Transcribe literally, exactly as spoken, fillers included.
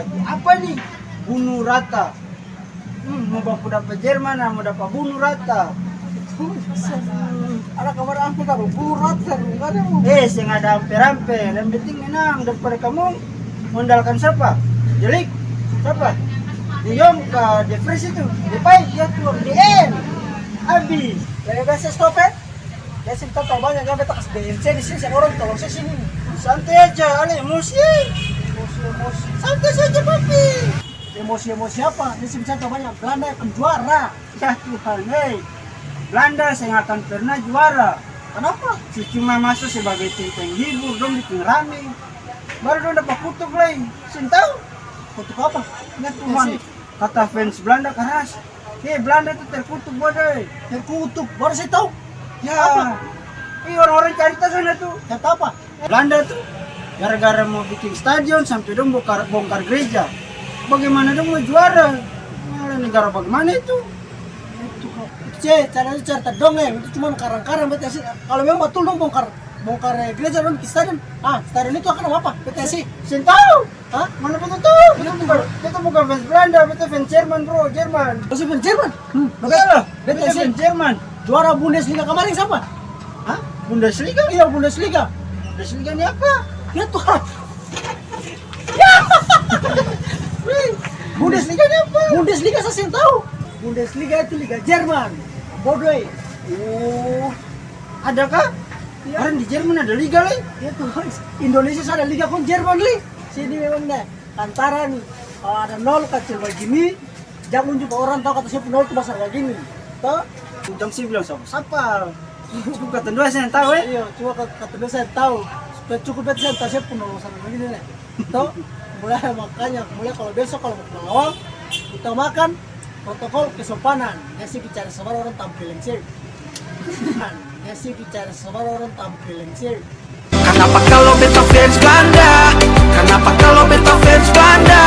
Apa ni? Bunuh rata. Hmm, mo baku dapa Jerman, mo dapa bunuh rata. Ada kabar apa ka baku bunuh rata, ada mo. Eh, seng ada ampe-ampe. Yang penting menang daripada kamu mengandalkan siapa? De Ligt, siapa? De Jong ka De Vries itu. Depay, ya Tuhan, D M. Abis. Dari biasa stop, eh? Dia seng tau banyak, dia beta kas B N C di sini, seng orang tolong saya sini. Santai aja, ale emosi, eh. Emosi, emosi. Santai saja, papi. Emosi-emosi apa? Dia seng bicara banyak. Belanda akan juara. Ya Tuhan, eh. Belanda seng akan pernah juara. Kenapa? Su cuma masuk sebagai tim penghibur, dong bikin rame. Baru dong dapat kutuk lai. Seng tau. Kutuk apa? Ya Tuhan, kata fans Belanda keras. Eh, Belanda tu terkutuk, bodoh, eh. Terkutuk? Baru saya tahu. Ya. Apa? Ih, orang-orang carita sana tu. Carita apa? Belanda tu gara-gara mau bikin stadion sampai dong bongkar, bongkar gereja. Bagaimana dong mau juara? Negara bagaimana itu? Itu, itu, cara itu carita dong, eh. Itu cuma karang-karang, beta sih. Kalau memang betul dong bongkar, bongkar, eh, gereja, dong bikin stadion. Ah, stadion itu akan apa? Beta sih. Seng tahu. Hah? Mana beta tahu? Beta bukan, beta bukan fans Belanda, beta fans Jerman, bro, Jerman. Oh, fans Jerman? Hmm. Iyalah, beta fans Jerman. Juara Bundesliga kemarin siapa? Hah? Bundesliga? Iya, Bundesliga. Bundesliga ni apa? Ya Tuhan. Bundesliga ni apa? Bundesliga saya seng tahu. Bundesliga itu Liga Jerman. Bodoh, eh. Oh, ada kah? Iya. Orang di Jerman ada liga lai. Iya tuh, Indonesia ada liga pun Jerman lai. Sini memang deh, lantaran kalau ada nol kecil begini, jangan juga orang tahu kata siapa nol itu besar begini. Toh? Ujung sih bilang siapa? Siapa? Cukup kata dua saya tahu, eh. Iya, cuma kata dua saya tahu. Supaya cukup itu saya tahu siapa nol besar begini deh. Toh, mulai makanya, mulai kalau besok kalau mau ke Bangladesh, kita makan protokol kesopanan. Dia sih bicara sabar orang tampil lengser. Dia sih bicara sabar orang tampil lengser. Kanapa kalo beta fans Belanda? Kanapa kalo beta fans Belanda?